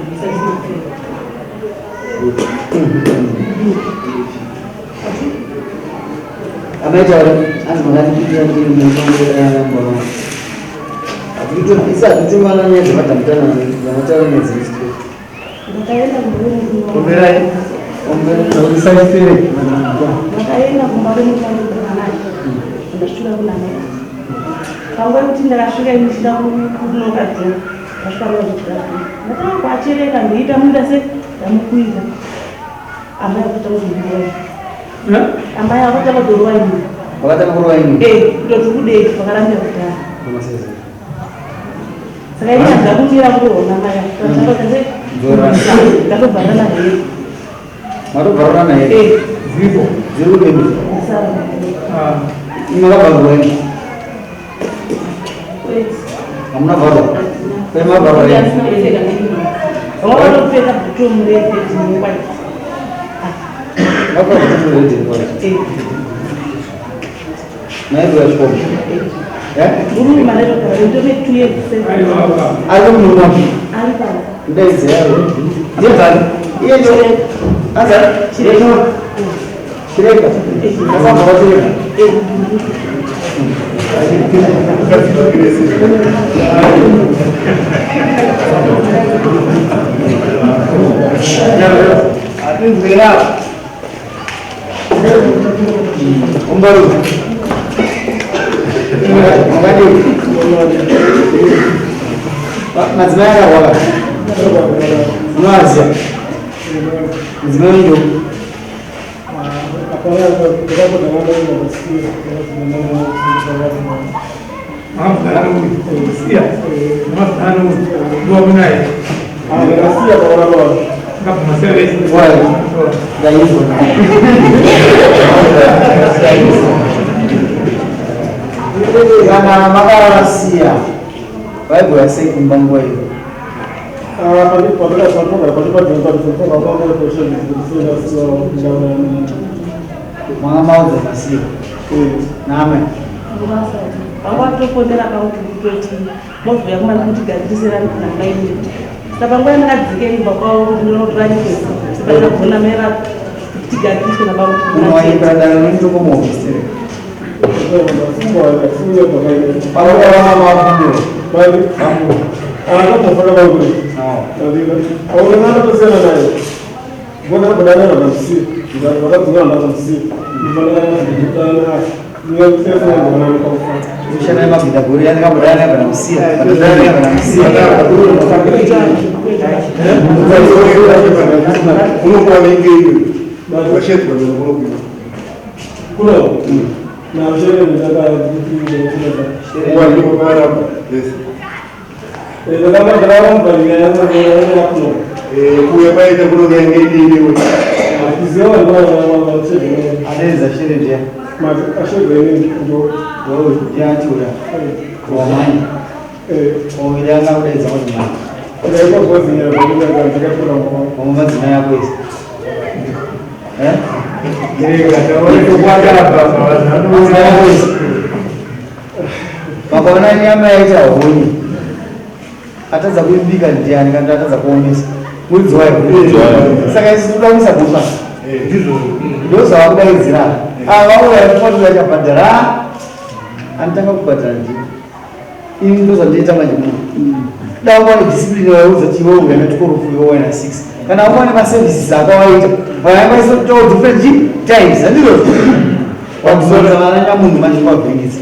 Amai taura, hanzi makatipindira ndiri mutongo. Isa kutimana nyaya dzemadhamutana vanotaura nyaya dzechikoro. Ndakaenda kumba. Omberai. Omberai. Ndakaenda kumba kwemutambo naye. Ndasvika kuna mai. Panguva yekuti ndakasvika ini ndichida kunoka dhoo. Ndasvika ndozvigara. Ndatanga kuachereka ndoita munda se ndamukwidza. Amai vakatanga kundirova. Amai vakatanga kurova ini. Vakatanga kurova ini? Eh, kutoti kudei vakarambira kudhara. Saka ini handina kumira kurohwa namai avo. Ndatobvarana here. Matobvarana here? Eh. Dziripo. Dziri kupepi. Ah. Makabvarwa ini. Hamuna bvarwa. Kwe mabvarwa here? Vakatopfeka bhutu red newhite. Makabvarwa bhutu red newhite. Eh. Naizwa chikomo. Eh? Murume manetogara ndome 2 years. Ari murume. Ari pano. Ndaidze yayo. Ndibvani. Iye ndio. Anza. Chireka. Chireka. Akabva chireka. Atinzwira. Umbaru. Makadii? Madzimai akarwara. Unoaziya? Mudzimai wenyu ndaizwa. Kana makarasiya vaigouya sei kumba nguva iyo? Manga maudza masiya naamai. Vanga vatofonera pangu kutoti mozouya kumana kutigadzirisira namai vedu. Saka panguva yandakadzika imba kwavo kuti ndinotora nyika sipandakagona mai vako kuti tigadziriswe nabangu. Unowaipira dare unoitokomuhofisire. Pakuda vana vabudiro. Kushana mabhidha gori yanakabudana kana kusiya. Kana kana kusiya. Unokuwa inge iyo. Vashetu vanokuwa. Kuwa ndipo pavaramba. Yes. Kuuya kwaita kunonga yange idiwe. Aneza shere ndiya. Ndiye atiuya. Wamai. Omiri anga kudaidza madzimai. Omwe madzimai ako ese. Eh? Madzimai ako ese. Makaona nyama yaita honye. Atadza kuibika ndiani kana atadza kuomesa? Muridzi wayo. Saka isu toda kuisa mhosva. Ndozvava kudaidzira. Ava vauya kufanira chabhadhara. Anotanga kubhadhara ndiye. Ini ndozvandiita manje muno. Da uwane discipline waiudza kuti iwe uya netukorofu iwe uya na 6. Kana uwane maservices akawaita. Vayangaisa kutowo different times. Handizvo? Wakuzodza vana nyamunhu manje kwavhiringidza.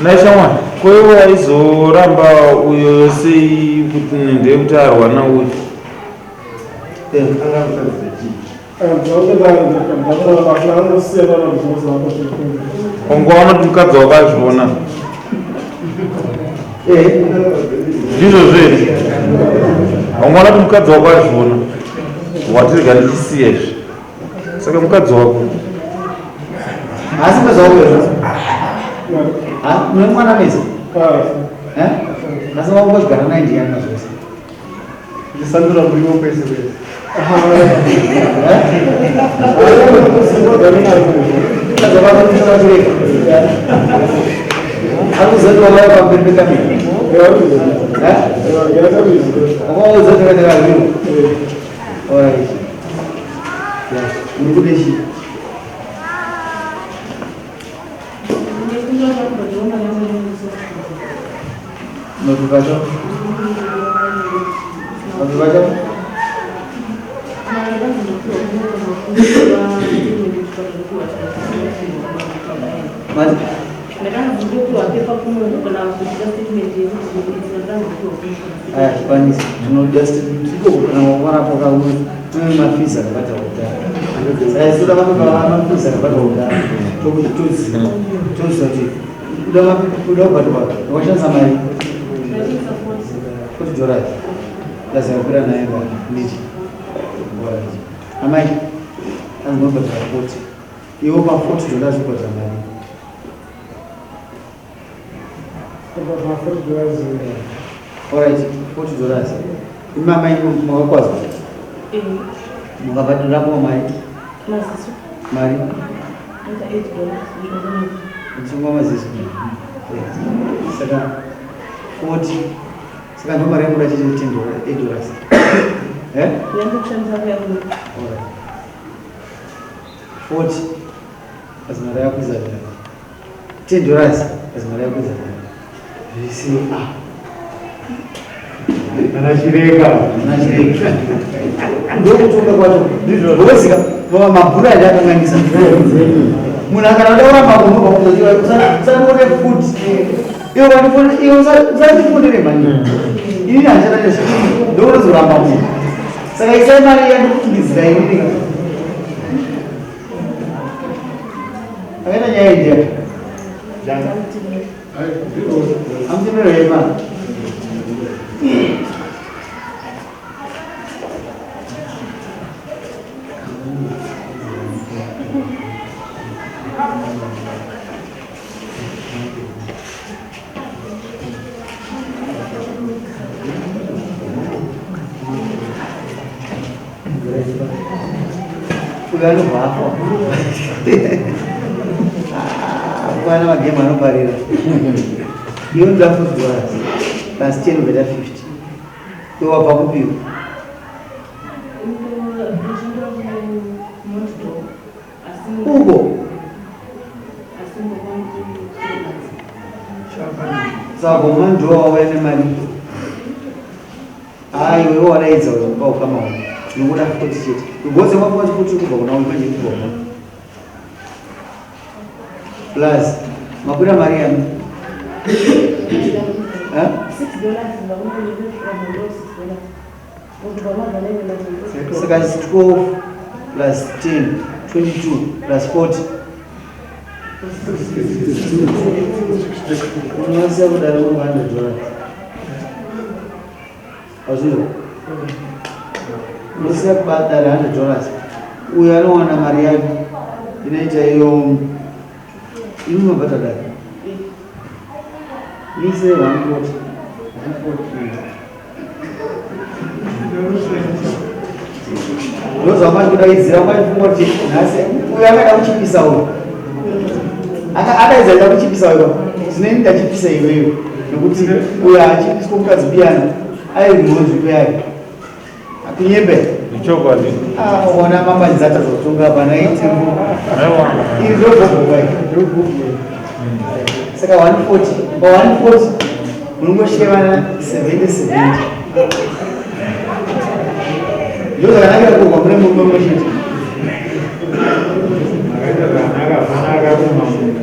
Naishamwari, ko iwe aizoramba uyo sei kuti ndeyekuti arwa nauyu? Ungaona kuti mukadzi wako azviona. Ndizvo zveri. Ungaona kuti mukadzi wako azviona. Watirega ndichisiya izvi. Saka mukadzi wako Asi mukadzi wako izvo. Ha, mune mwana mese? Eh? Asi wakumbogara naye ndiani mazvose? Ndisandura muriwo kwese kwese. Mukadzi wako anomutora chireka. Ari kuzoti wauya pamberi pekamera. Wakaudza takataka Alright. Yeah. Muri kude chii? Mapepa acho? Mapepa acho? Mati? Aya, zvikwanisi. Tinoda iko kana wakarapo kaune mafees akabhadharwa kudhara. Saka isu toda mapepa mafees akabhadharwa kudhara. Tokuti toziva. Toziva kuti kuda kuda kubhadharwa wakashandisa mari $40. Plus yakwira nayo ka nditi. Alright. Amai, anzi unobhadhara 40. Iwe pa $40 ubhadhara mari. Alright, $40. Imi amai makakwazwa. Mukabhadharapo mari. Maziso. Mari. Ita $8. Muchingwa maziso. Saka 40. Saka ndo mari yangu chete $10, $8. Eh? Yangu kushandisa kuya kuno. Alright. 40. Asi mari yako izadhara. $10. Asi mari yako izadhara. Zvese ah. Ana chireka. Ana chireka. Ndokutonga kwacho. Ndizvo. Mabhura andi akanganisa. Munhu akana kuramba kunobva kuzoziva usandifone futi. Iwe wandifone iwe usandifondere mani. Ini handichada nezvo. Ndokunozoramba munhu. Saka isai mari yandikufungidzira inini. Akaita nyaya iyi ndiani? Amutemero yema. Uyu anobva afa. Kwana magemu anoparira. Iwe unoda $40 plus 10 ubeta 50. Iwe wabva kupiwa. Ndoshandira kuMontdor. Asi Uko. Asi ngokwandiri. Saka Montdor wauya nemari. Hayi iwe wadaidza kuti ukama hwako. Ndinokuda 40 chete. Because wakuwa kuti kubva kuna uyu manje kubva kuna. Plus makwira mari yani. Eh? $6 ndakunoenda $6. Ukubva mabva nene. Saka it's 12 plus 10, 22 plus 40. Unosiya kudaro uri $100. Azvizvo? Unosiya kubhadhara $100. Uyo anowana mari yake inoita iyo imi mabhadhara dare. Mise 140. 140. Ndozvamati kudaidzira kwaifunga kuti nhasi uyo akada kuchipisa uyu. Akaedza kuda kuchipisa uyo. Zvino ndachipisa iweyo nekuti uyo achipiswa mukadzi biyana ari munzvimbo yake. Akunyembe. Ichokwadi. Ah, ona mama nzata zotonga pana itemo. Aiwa. Iri ndobhobho kai. Saka 140, pa 140 munongoshevana 70 70. Ndozvakanakira kurwa mune murume mumwe chete. Akaita zvakanaka, hapana akaruma munhu.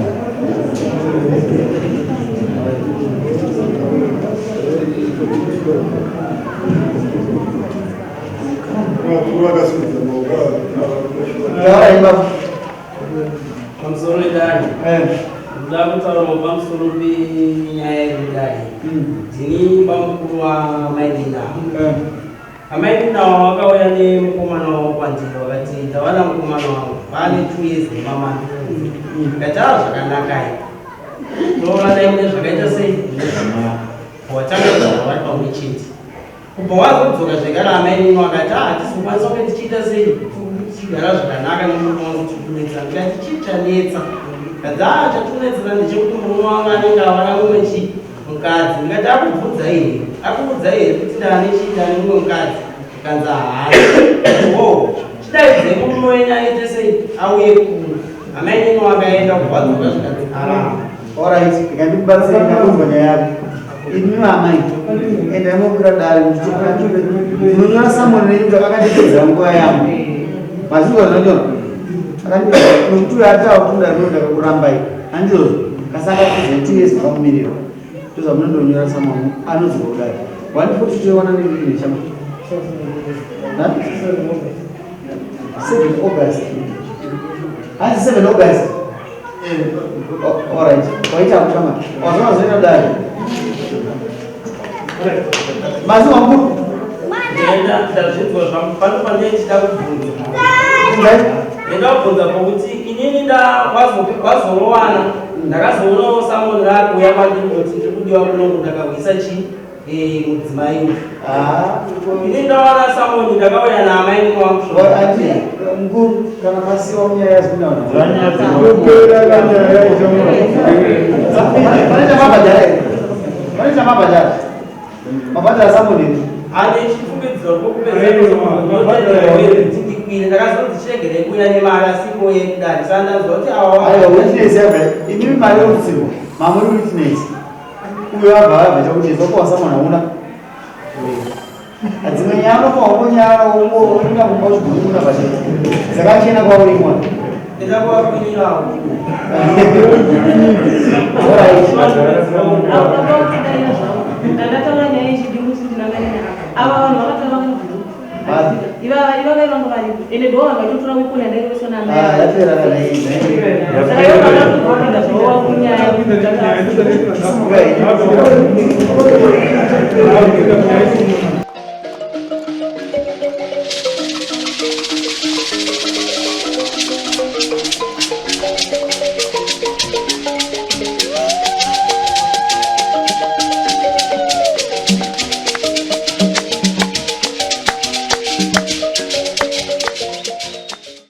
Vakuru vakasimudza maoko. Taura imba. Pamusoro wedare. Eh. Ndoda kutaurawo pamusoro penyaya yedare. Ndini bamukuru wamainina. Amainina wakauya nemukomana wavo kwandiri, vakati ndavana mukomana wangu paane 2 years nemamana. Ndikati aa, zvakanakai, tooranai mune zvakaita sei, mune zvakanaka. Watanga kugara vari pamwe chete. Kubva wazodzoka zvekare amainini wakati a, hatisi kukwanisa kunge tichiita sei, tichigara zvakanaka nemurume wangu, tiri kunetsa. Ndikati chii chanetsa? Kadzi a, chatinetsera ndechekuti murume wangu anenge avana mumwe chi. Mukadzi ndikati akubvunza here, akuudza here kuti ndane chii, ndane mumwe mukadzi? Kanzi haana. O, chidaidzei murume wenyu aite sei, auye kuno. Amainini wakaenda kubva dzoka zvikanzi aramba. Alright, ndikandikubatsira ndakunzwa nyaya yako. Imi amai, endai mokwira dare munonyora summon renyu kuti akandipedzera nguva yangu. Mazvinzwa zvinonyora? Akandipedzera nokuti uyo ataura kuti dare rino ndakakurambai. Handizvozvo? Kasi akapedza 2 years makamumirira. Ndozvamunondonyora summon anodzoka kudare. 142 wana nerini chama? Ha? 7 August. Hanzi 7 August. Alright, waita kushama. Wazona zvino dare. Mazi wangu. Ndenda ndazvinzwa zvangu pano pandee ndichida kubvunza. Ndenda kubvunza pokuti inini wazorowana ndakazoonawo summon rakuuya kwandiri kuti ndiri kudiwa kunoku ndakahwisa chi mudzimai uyu. Ini ndawana summon ndakauya naamainini wangu. Andi mukuru kana masiwa munyaya zvinaona. Kupera kanyaya ichaona. Pane chamabhadhara here? Pane chamabhadhara? Mabhadhara summon here? Ane chifungidziro kuti ndikwire ndakazonzi chiregerei kuuya nemari asipo yekudari saka ndanzwa kuti awa Aiwa, witness yabva. Imimi mari yorutsirwa. Mamuri witness. Uyo abva abva chakuti wakuwa summon hauna. Dzimwe nyaya unofa wangonyara wongoenda kumba uchigurukuna pachena. Dzakachena kwauri mwana. Ndida kuvakwirirawo. Alright. Ndakataura nyaya yechidi kuti ndinangane neapa ava vanhu vakataura vakabvunza ivava ivava vanga varipo ende ndo vanhu vaitotora weponi yandairoveswa naamai. Ah, yapera kana iyi. Saka ivo vakazopinda zvavo munyaya. Simuka iyi.